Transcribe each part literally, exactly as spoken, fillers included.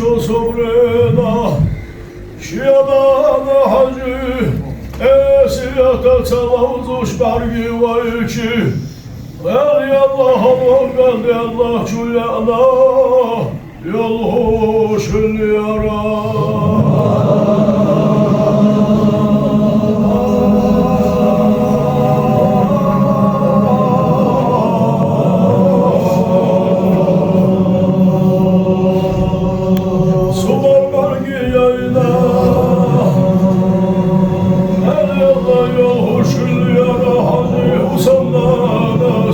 Цу субарина ший нана Хьажий эсета ца ловзаш бӀаргавайча, Даьла, Аллахӏ, хьалванга Даьла чу яьнна йолхуш хилар. Субар бӀаргаяйна, Даьла, йолхуш хилар Хьажий Хьусамна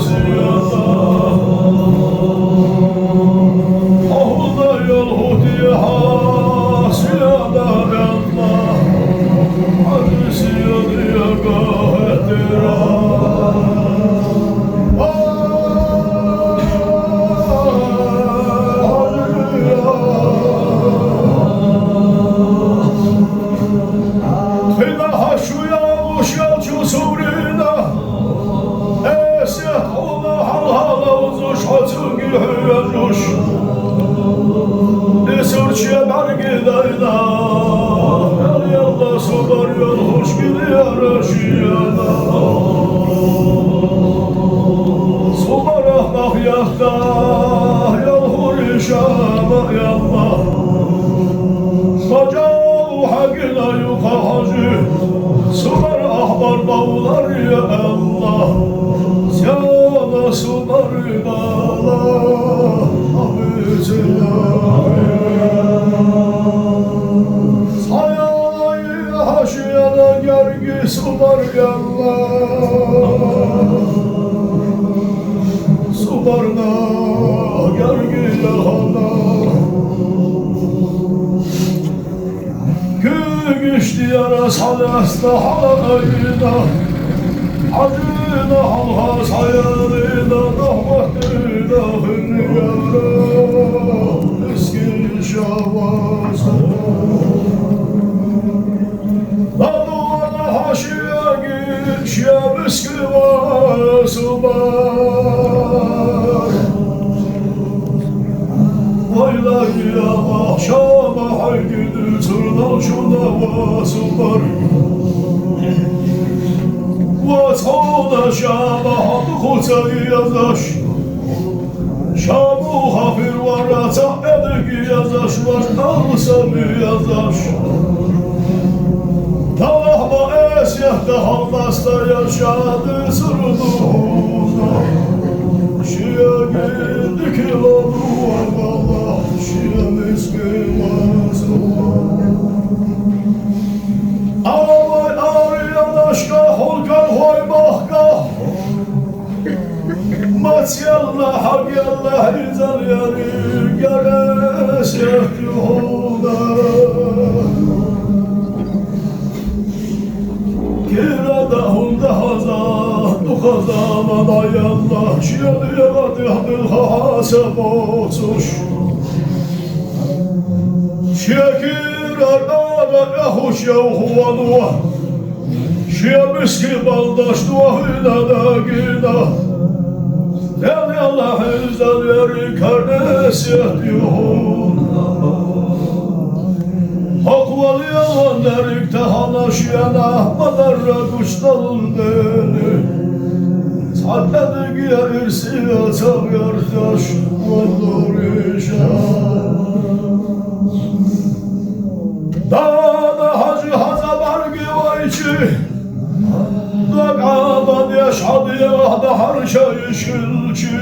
сийлахь. Хьо хӀанз йолху тӀехьа сийлахь, Даьла, Хьажий сийлахь яга хетар. Хьина хьа шу ялуш ялчу субарина эсет хьона хьалха ловзаш, хьо цунга хьежаш, и сурт ше бӀаргадайна, Даьла, субар йолхуш хилар ший нана. Субарах мах яхта йолхура Шама, Даьла. Мажал хьагина юха Хьажий, субар ахбар бовлар, я Аллахӏ. Сяна субар бала хьабийцина. Схьаяла хьа ший нанна герга субар, Даьла. Субарна герга яхана. Куьйгаш дера схьалаьцна хьалаайна, Хьажийна хьалха схьаялийна, нах моттийна хиннаяр мискин Шама. Ладувгӏа хьа шега, ший мискин ва субар. Вай, лайяха Шама, хьайга дийцар долчунна ва субар. Ва цхьана Шама хьа дукха ца езаш, Шаму хьа хир вара цхьа эдиге езаш, вар алсам езаш. Талахь ма эсетта хьалмастаяр ша дийцар да хьона. Шега дика ловза ва Аллахӏ ший мискин ва субар. Ала вай аренашка, хьулкан хой бахка. Мацалла хьагелла хьийзар яри гересет ю хьона. Кира да хьунда хаза, дукха зама даьлла, ший дегӀа тӀехь дилха хьаса боцуш. Ший кира ара эхуш йовхо вано. Ший мискин балдаш дохийна дагийна. Даьла, Аллахӏ, хьийзар яри гересет ю хьона. Хьо кхоллавенна дерриг тахан шена ма дарра гучадалалда. Цхьа тӀадига ирсе ца гӀерташ валлур ша. Нана Хьажий хьа цӀа бӀаргавайча, дог Ӏамадеш хьа дегӀах дахьар шоаш хилча,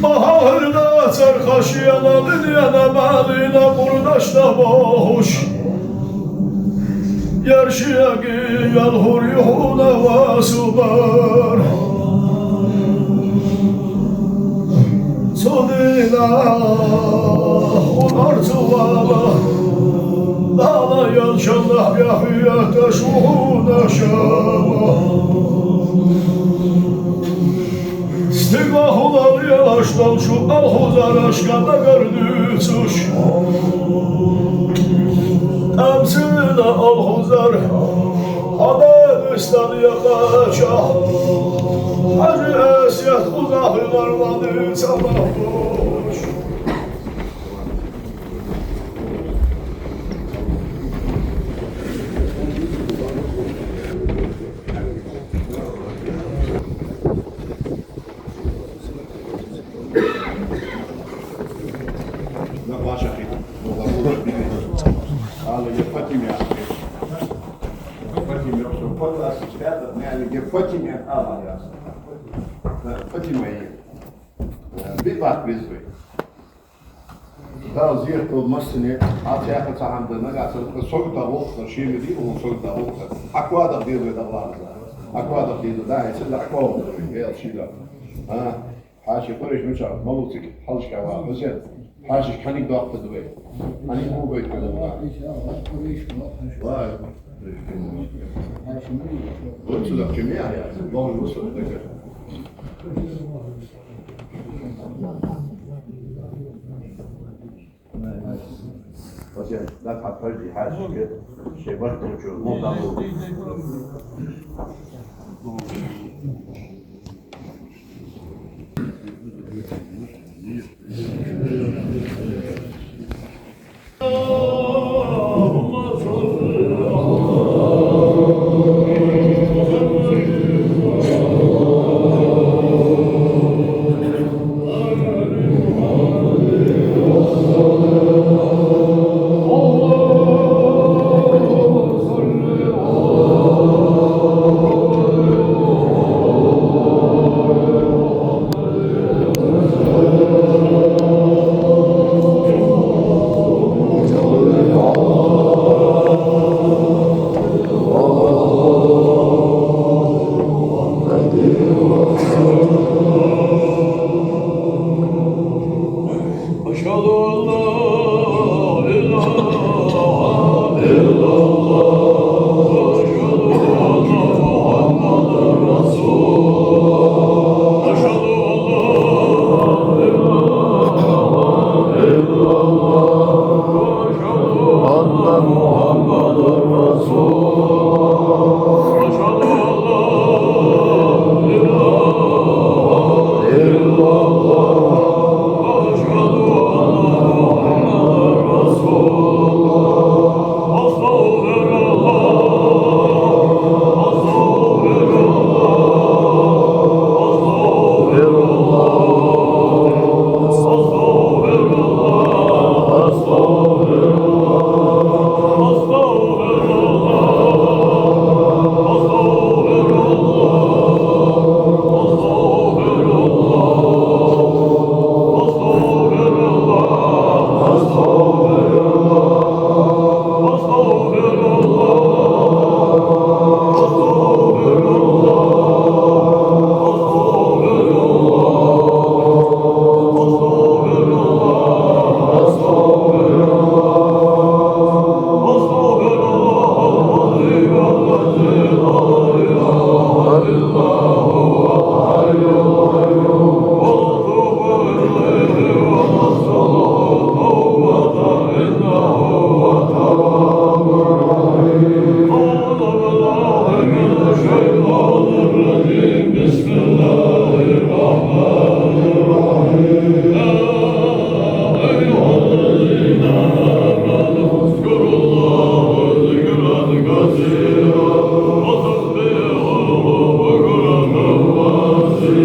ма хьахьийна царха шена динена, маьлена къурдаш дӀабохуш. Ер шега йолхура хьона ва субар. Цу дийнахьа хьона арцувала, Дала ялчанна бехъяхийташ ва хьона Шама. Стигла хӀула лелаш долчу алхузарашка дагар дуьйцуш, тӀамсина алхузар хьа Дагъистан яхача, Хьажий эсет кхузахь хилар ладийца ма бохуш. Яъни, ге Фатима яха ала яц. Э, Фатима я. Э, биъ баккха беза вай. Дала зехьа долда массане, Ӏа цхьа яхар цхьа хӀама да, нагахь санна сагота гӀулакх да, ший ма дий, укхун сагота гӀулакх да. Ӏа коа даха деза вай дагӀлаза. Ӏа коа даха деза, да, хӀай, цунна Ӏа коа даха деза вай, Даьла шийла. А? Хьаьший, Къурайш мичахьа, малув цига, хьалхашка ваха, Хьусен, хьаьший хьаниг доаккхаргда вай? Хьаниг мо байтаргда вай? Вай. Вот сюда, к чему я, я, я, должен выступить, так. Хьусен, да, подожди, хьаьший, шоай барт долчо, мол дӀаболабе. أشهد أن لا إله إلا الله. أشهد أن محمدا رسول الله. أشهد أن لا إله إلا الله. أشهد أن محمدا رسول الله. أشهد أن لا إله إلا الله. أشهد أن محمدا رسول الله. أستغفر الله. أستغفر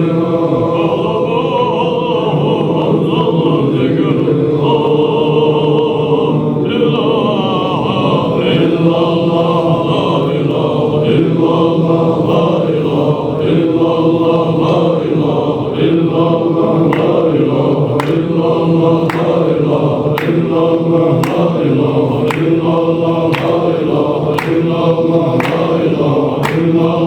الله. أستغفر الله. أستغفر الله. أستغفر الله.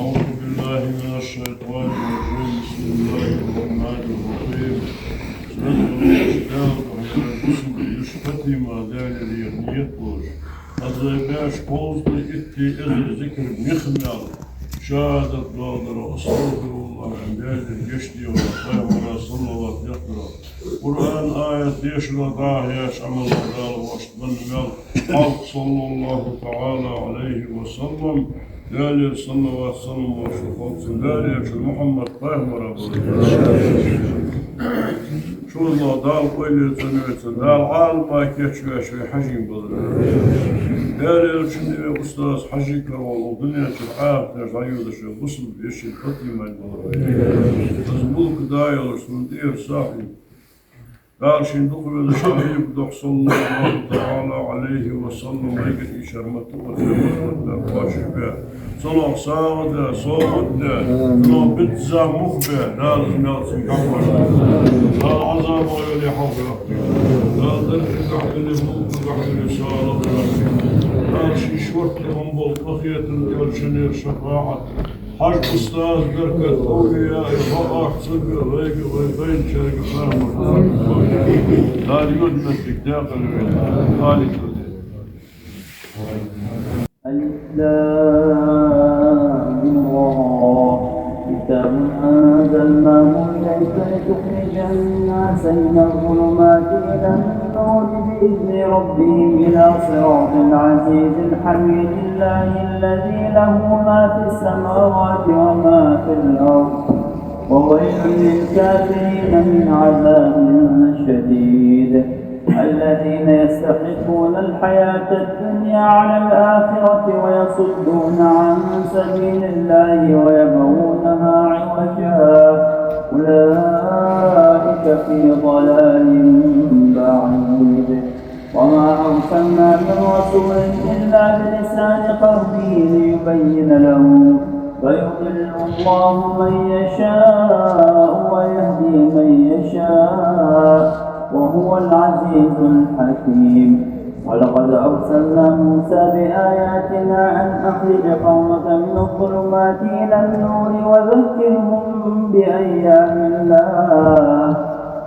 أعوذ بالله من الشيطان الرجيم. بسم الله الرحمن الرحيم. Сразу ишта, Дала, бусалба йиша, Фатима, Даьлагара ният долаш, аз вай беш кхузткъеи итт эзар зикар михмел, шахӀадат доаладар, астагӀфируллахӀ, Даьлагара гешт дехар, пайхамара саллават дехар, Къуръан аят дешар, дӀахо еш Ӏамал Дала воашта банна мел, хьалха, саллаллахӀу таӀала Ӏалайхи ва саллам, Даьлагара саллават-салам воашта хилда цун, Даьлагара Мухьаммад пайхамара баркал. Шозлагӏа Дала къайле цун вецан, Дала Ӏалама кийчвеш вай хьажий балар. Даьла Элчан вай устаз хьажий каравала дунен чу Ӏахташ дӏайодаш бусалба веший Фатиман балар. Аз мулк даялаш сун тӏера сахьиб. Дала шийна дукха везаш Хьабиб духьа, саллаллаху таӏала Ӏалайхи ва саллам, вайга и шармат ва шармат ва кхоачаш бе. Салам сагӏа де, согӏат де, салам бизза мух бе, Дала из мел цун гӏаммарда. Дала Ӏазабах йоле хьалха. Дала даржагахь йоле, мулкагахь йоле, салам. Дала ший шортта хам бол къахетам, Элчанера шафаӏат. Хьажа устаз беркат, овлияй, ваахь цага, вайга, вай байначарга хьармат. Дала йода моттиг декъала вайна. Халид. الم را. كتاب أنزلناه إليك لتخرج الناس من الظلمات إلى النور بإذن ربهم إلى صراط العزيز الحميد الله الذي له ما في السماوات وما في الأرض وويل للكافرين من عذاب شديد. الذين يستحبون الحياة الدنيا على الآخرة ويصدون عن سبيل الله ويبغونها عوجا أولئك في ضلال بعيد. وما أرسلنا من رسول إلا بلسان قومه ليبين لهم فيضل الله من يشاء ويهدي من يشاء وهو العزيز الحكيم. ولقد أرسلنا موسى بآياتنا أن أخرج قومك من الظلمات إلى النور وذكرهم بأيام الله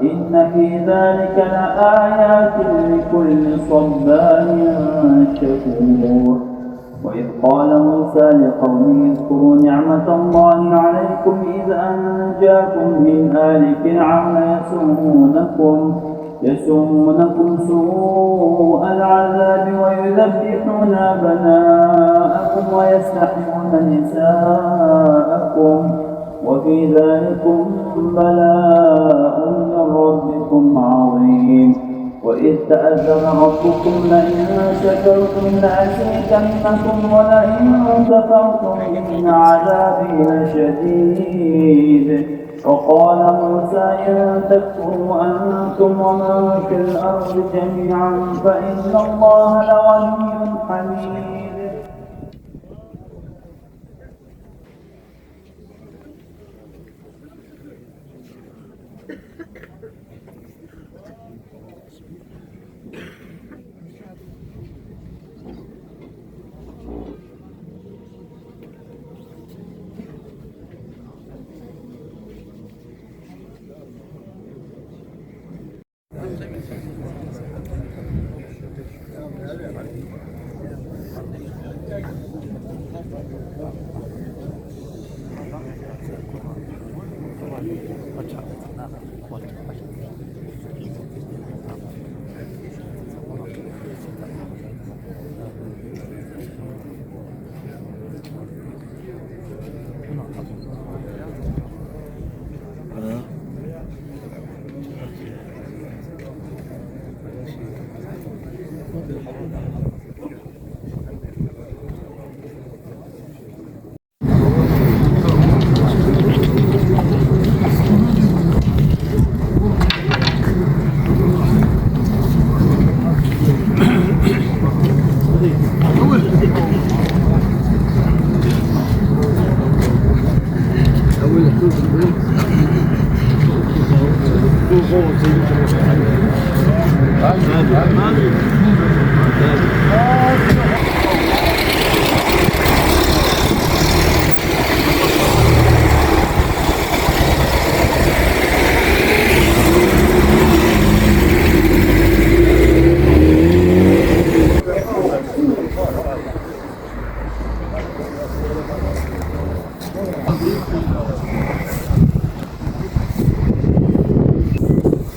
إن في ذلك لآيات لكل صبار شكور. وإذ قال موسى لقومه اذكروا نعمة الله عليكم إذ أنجاكم من آل فرعون يسومونكم، يسومونكم سوء العذاب ويذبحون أبناءكم ويستحيون نساءكم وفي ذلكم بلاء من ربكم عظيم. وإذ تأذن ربكم لئن شكرتم لأزيدنكم ولئن كفرتم إن عذابي لشديد. وقال موسى إن تكفروا أنتم ومن في الأرض جميعا فإن الله لغني حميد.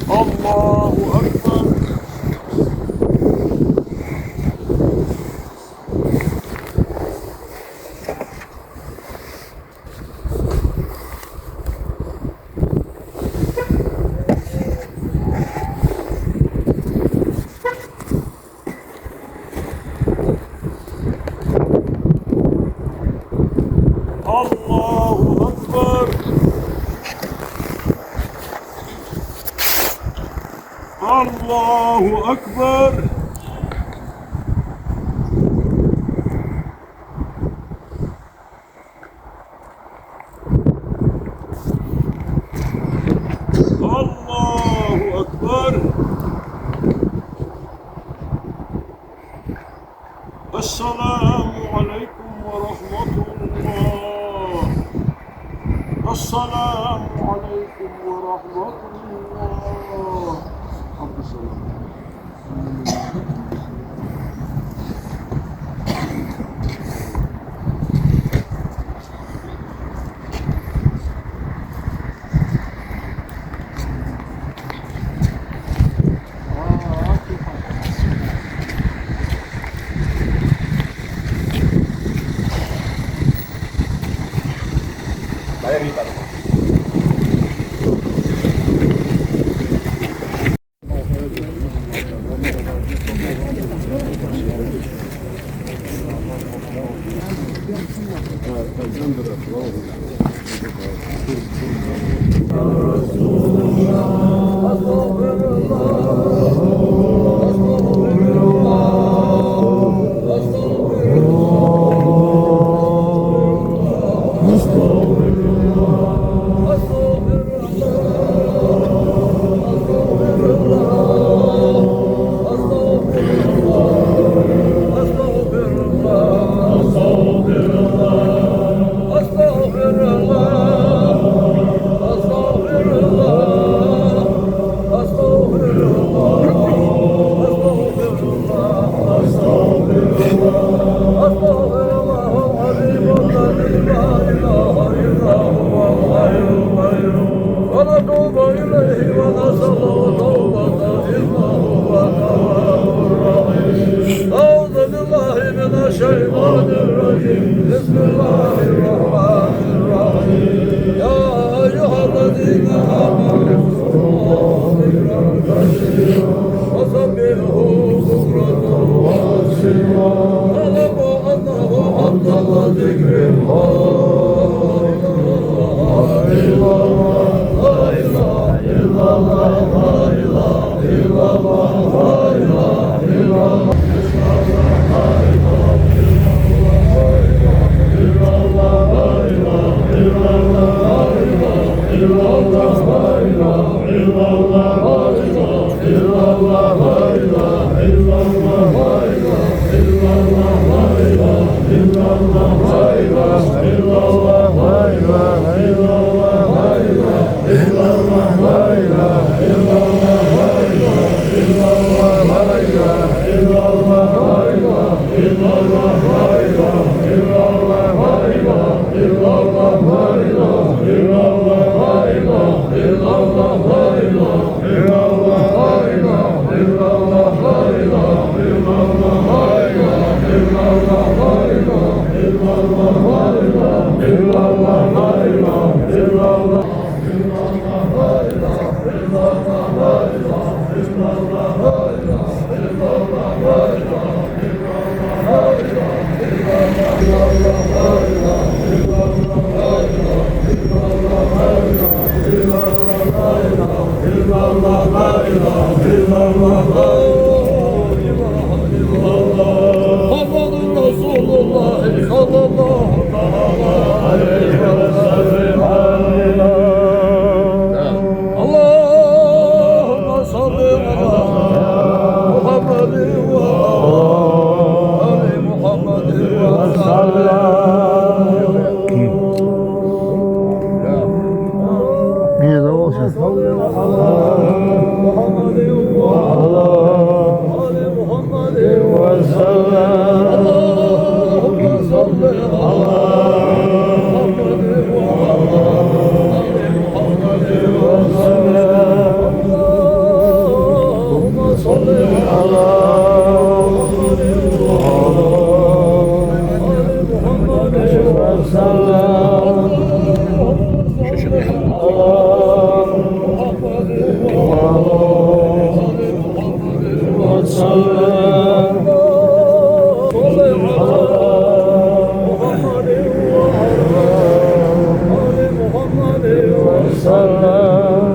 الله أكبر. الله أكبر. الله أكبر. السلام عليكم ورحمة الله. السلام عليكم ورحمة الله. السلام. ونتوب إليه ونسأله توبة إنه هو التواب الرحيم. أعوذ بالله من الشيطان الرجيم. بسم الله الرحمن الرحيم. يا أيها الذين آمنوا اذكروا الله ذكرا كثيرا وسبحوه بكرة وأصيلا. اعلموا أنه أفضل الذكر لا إله إلا الله، لا إله إلا الله، لا إله إلا الله، لا إله إلا الله. محمد رسول الله صلى الله تعالى عليه وسلم. اللهم صل على محمد وعلى آل محمد وسلم. اللهم صل على محمد وعلى آل محمد وسلم. اللهم صل على محمد وعلى آل محمد وسلم. اللهم صل على محمد وعلى آل محمد وسلم.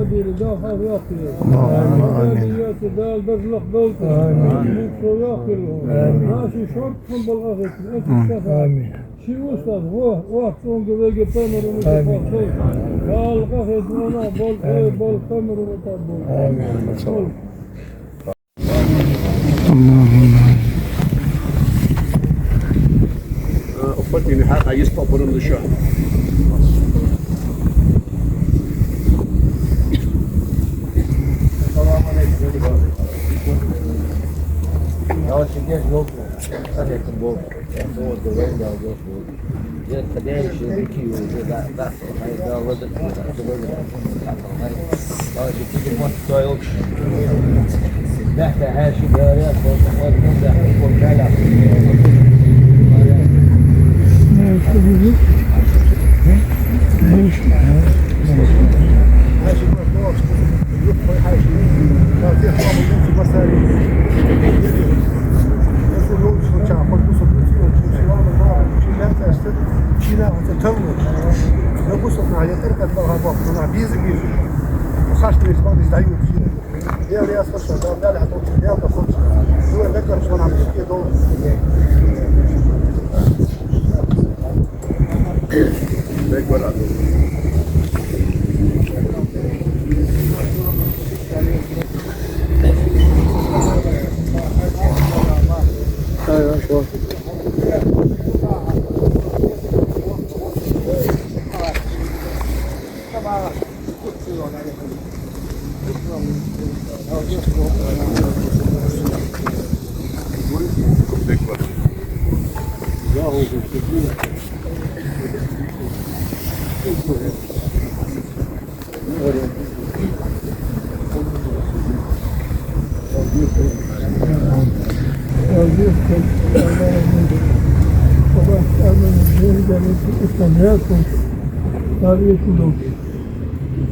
Дала берригаш хьалха йоаккхийла. Амин. Дала дарж лакхдолда. Амин. Мукъа йоаккхийла. Амин. Наши шортта хинна бола ахи, эцу сафа. Амин. Ши устаз, во, во, цунга вега тамару мута. Амин. Халкъа хезмана бол, ой, бол, тамару мута бол. Амин. Бол. اللهم آمين. Э, оппатный михьа, а есть попором дыша. Я вот сидеть жёлтый, советом был. Я вот говорю, да, жёлтый. Здесь ходящие дикие уже, да, да, да, да, да, да, да, да.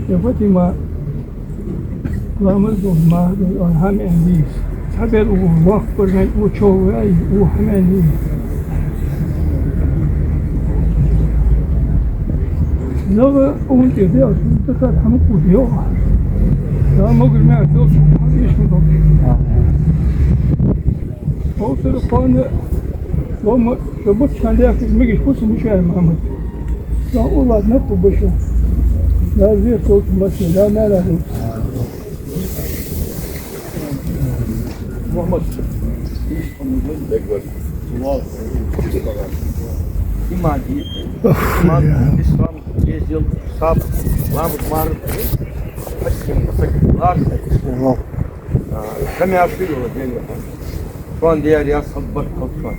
يا فاطمة، لا مزدوج ما هذا الأرحام عندي. Цхьабер у вахт барган у чов вай, у хьамени. Нагахь унти бел, дакар хьама кху бел. Да, могар мя дол, хьама ишкун дол. Овсар кхоана, лома, шо бут шан дяхи мегиш кусу мишай Мухаммад. Да, у ладно, кху баша. Да, вир кол, машин, да, мара. Мухаммад. Иман, иман, ислам, ездил, саб, лабут, мар, хасим, сакулар, а, камяши, владение. Шоана дер я саббат калчон.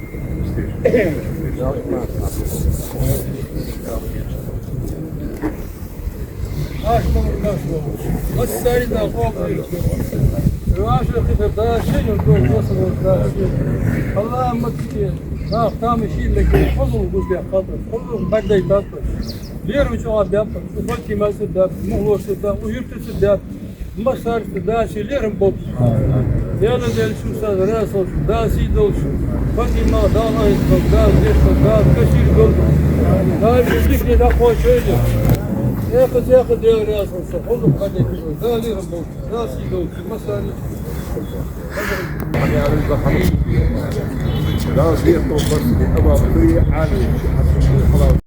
Аш ма гӀурбаш ва. Массарина къокъури. Ваша хита даши, ну, то, то, то, даши. Аллах мацке. Нах там ши меке. Хозу гузбе хата. Хозу багдайтата. Леру чуа бяпа. Фатима су бяпа. Мухло су бяпа. Уюрту су бяпа. Массарца даши лерхӀам болба. Даьла, Даьла шун сага раьза хилва, Дала сий долда шун. Фатима, Дала айса хилва, Дала дешта, Дала кашир долда. Дала зикри дӀакхоачайла. Экха, экха, Даьла раьза хилва, хоза хьадайта, Дала лерхӀам болба, Дала сий долда шун, массарца. Дала зехьа барс, Аллах, Ӏали, хьалал.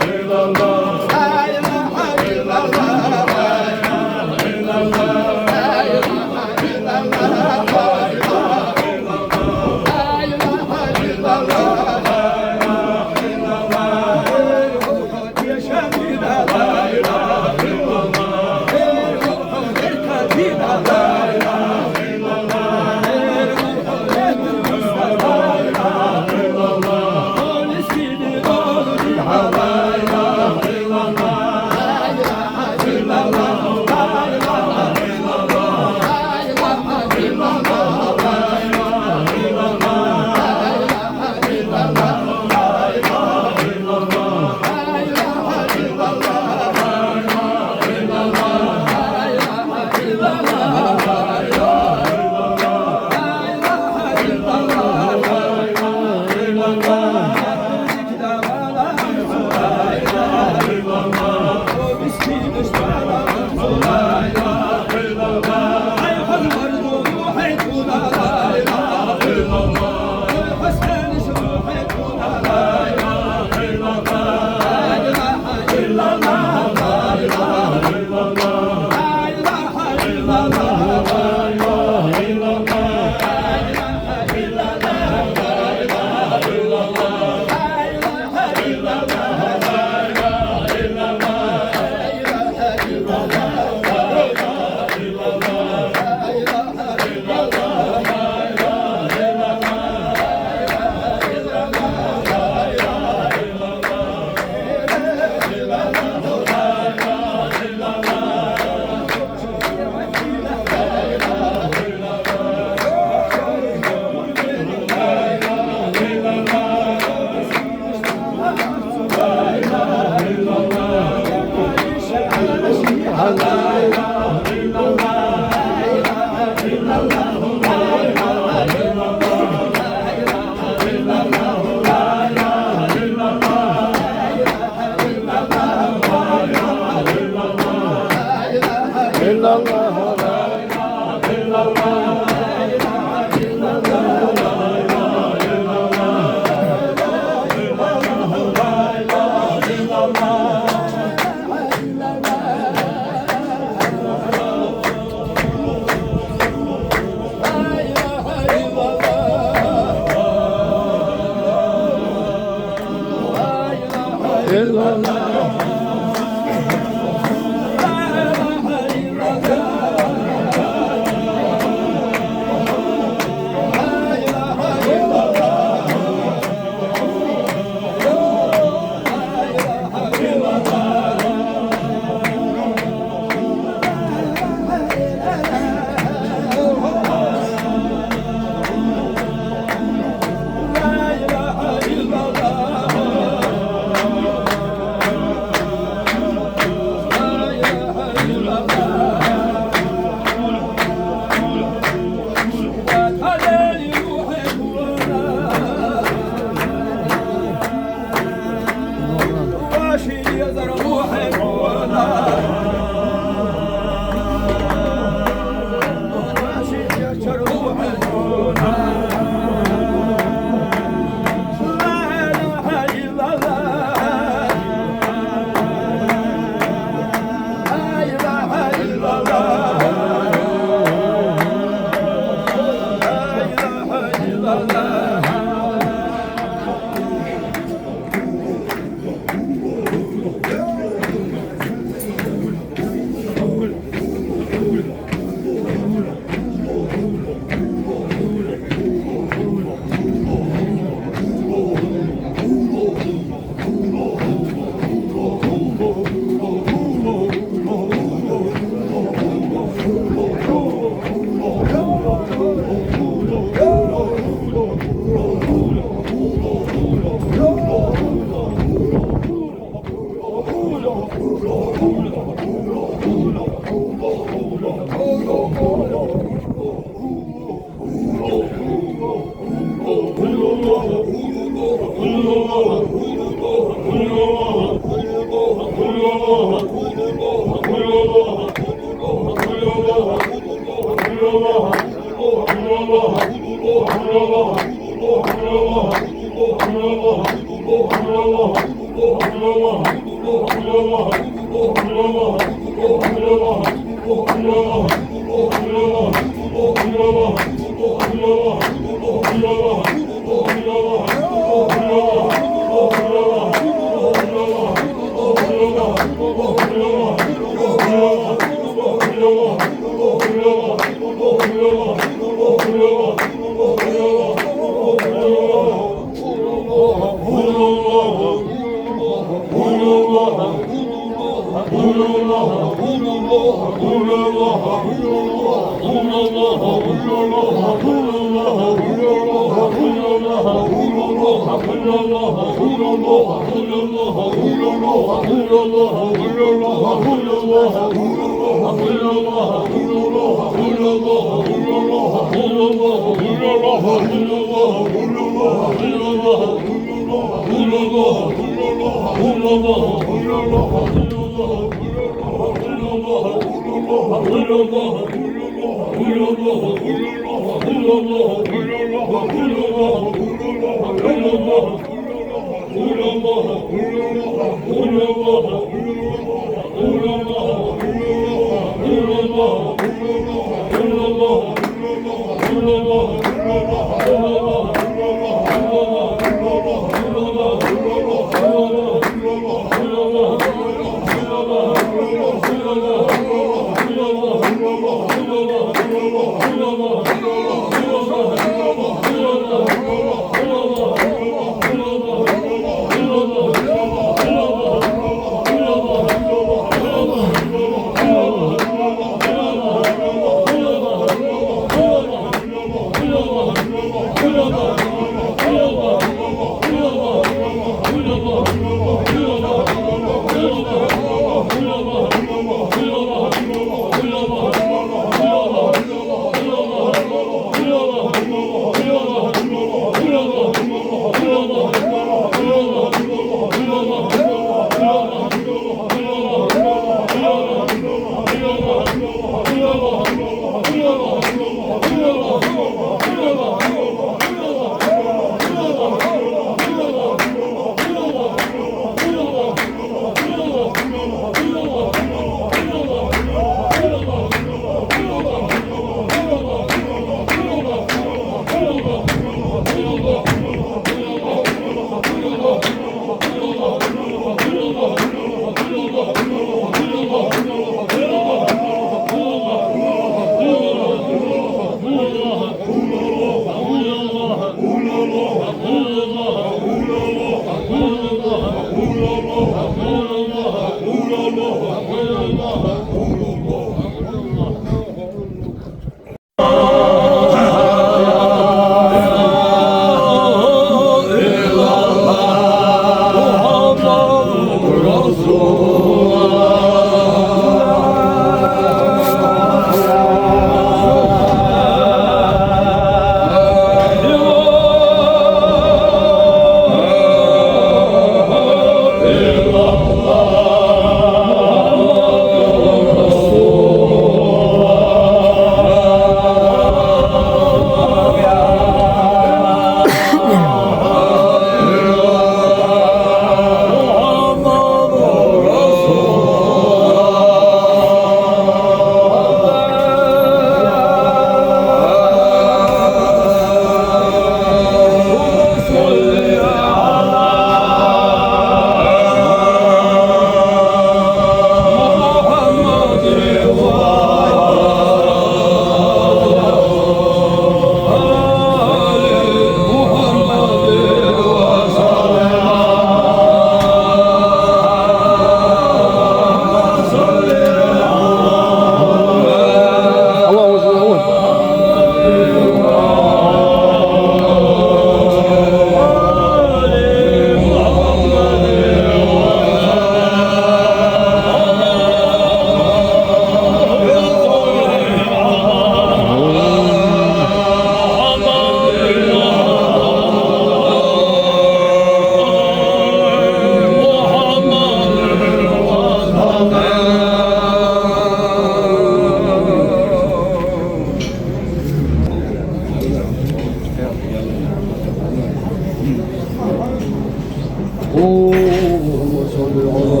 اللهم صل على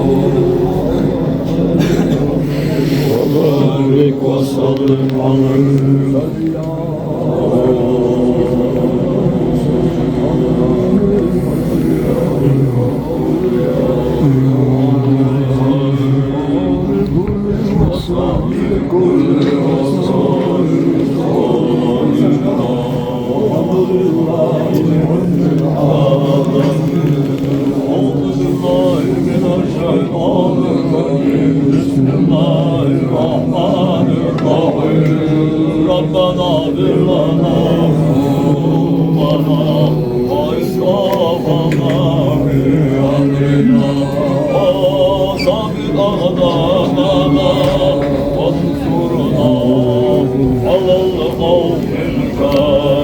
محمد وبارك وسلم عليه. ربنا اغفر لنا ذنوبنا وإسرافنا في أمرنا وثبت أقدامنا وانصرنا على القوم الكافرين.